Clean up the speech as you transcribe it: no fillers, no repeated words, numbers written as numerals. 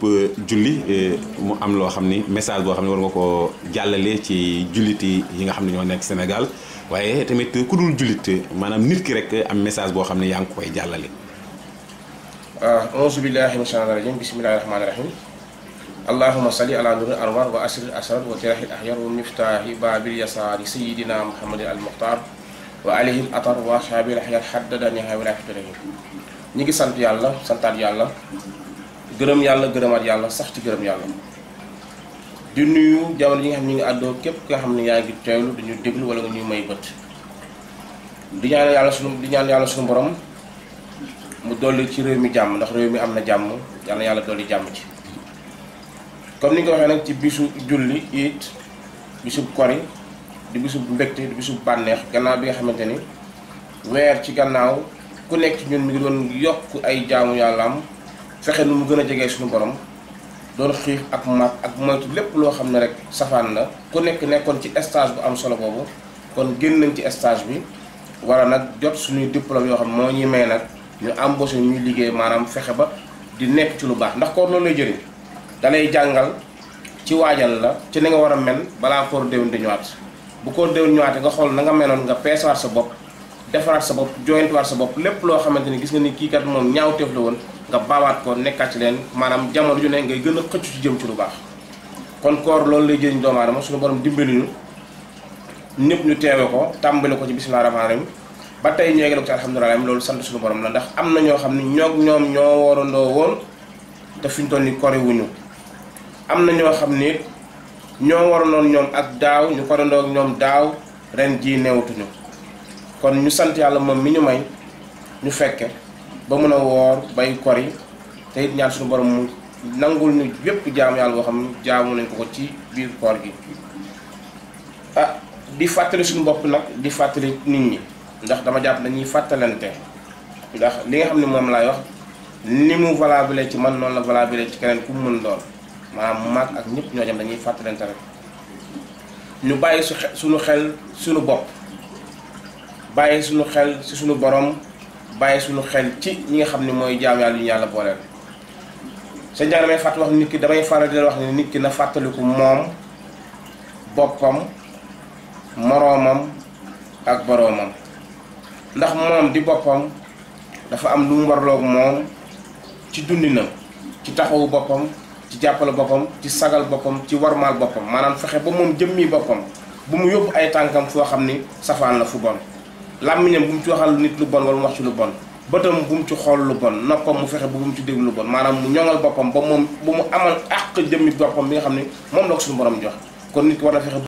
bisub julli mu am loo xam ni message boo xam ne war nga ko jàllale ci julliti yi nga xam ne ñoo nekk Sénégal waaye tamit ku dul jullit maanaam nit ki rek am message boo xam ne yaa ngi koy jàllale. auzu billahi mina shaytaani rajim bismillahi rahmaani rahim allahumma salli ala nuril anwar wa asril asrar wa tirahil ahyar wa miftaahi baabil yasaari sayidina muhammadin al muxtaar wa alayhi al atar wa ashaabil ahyar haddada nihaa wilaayati ñi ngi sant yàlla santaat yàlla gërëm yàlla gërëmaat yàlla sax ci gërëm yàlla di nuyu jamono yi nga xam ne ñu ngi àddoo képp nga xam ne yaa ngi teewlu dañu déglu wala nga ñuy may bët di ñaan yàlla sunu borom mu dolli ci réew mi jàmm ndax réew mi am na jàmm yàlla yàlla dolli jàmm ci comme ni nga waxee nag ci bisu julli it bisu kori di bisu mbégte di bisu bànneex gannaaw bi nga xamante ni weer ci gannaaw ku nekk ci ñun mi ngi doon yokk ay jaamu yàlla am fexe nu mu gën a jegee suñu borom doon xiif ak mat ak moytu lépp loo xam ne rek safaan la ku nekk nekkoon ci stage bu am solo boobu kon génn nañ ci stage bi wala nag jot suñuy diplôme yoo xam moo ñuy may nag ñu embauché ñuy liggéey maanaam fexe ba di nekk ci lu baax ndax koor loolu lay jëriñ dalay jàngal ci waajal la ci ni nga war a mel balaa koor déwén di ñëwaat bu koor déwén ñëwaatee nga xool na nga meloon nga peesawaat sa bopp defaraat sa bopp joyantiwaat sa bopp lépp loo xamante ni gis nga ni kii kat moom ñaawteef la woon nga baawaat ko nekkaat ci leen maanaam jamono ju ne ngay gën a xëccu ci jëm ci lu baax kon koor loolu lay jëriñ doomu aadama suñu borom dimbali ñu ñëpp ñu teewe ko tàmbali ko ci bismillah rahmaan rahim ba tey ñu yeggale ko ci alhamdulilah loolu sant suñu borom la ndax am na ñoo xam ne ñoom ñoo warandoo woon te fi ñu toll ni kori wuñu am na ñoo xam ni ñoo warandoon ñoom ak daaw ñu korandoo ak ñoom daaw ren jii newatuñu kon ñu sant yàlla moom mi ñu may ñu fekke ba mën a woor bay kori te it ñaan suñu borom mu nangul ñu yépp jaamu yàlla boo xam ne jaamu nañ ko ci biir koor gi di fàttali suñu bopp nag di fàttali nit ñi ndax dama jàpp dañuy fàttalante ndax li nga xam ne moom laay wax ni mu valable ci man noonu la valable ci keneen ku mu mën doon maanaam mag ak ñëpp ñoo jëm dañuy fàttalante rek ñu bàyyi suñu xel suñu bopp bàyyi suñu xel ci suñu borom bàyyi suñu xel ci ñi nga xam ne mooy jaam yàlla yu ñu yàlla booleel sa njàng damay fàtt wax nit ki damay faral di wax ne nit ki na fàttaliku moom boppam moroomam ak boroomam ndax moom di boppam dafa am lu mu warloog moom ci dundinam ci taxawu boppam ci jàppale boppam ci sagal boppam ci warmaal boppam maanaam fexe ba moom jëmmi boppam bu mu yóbbu ay tànkam foo xam ni safaan la fu bon làmmiñam bu mu ci waxal nit lu bon wala mu wax ci lu bon bëtam bu mu ci xool lu bon noppam mu fexe bu mu ci déglu lu bon maanaam mu ñoŋal boppam ba moom bu mu amal àq jëmmi boppam bi nga xam ne moom la ko suñu borom jox kon nit ki war na fexe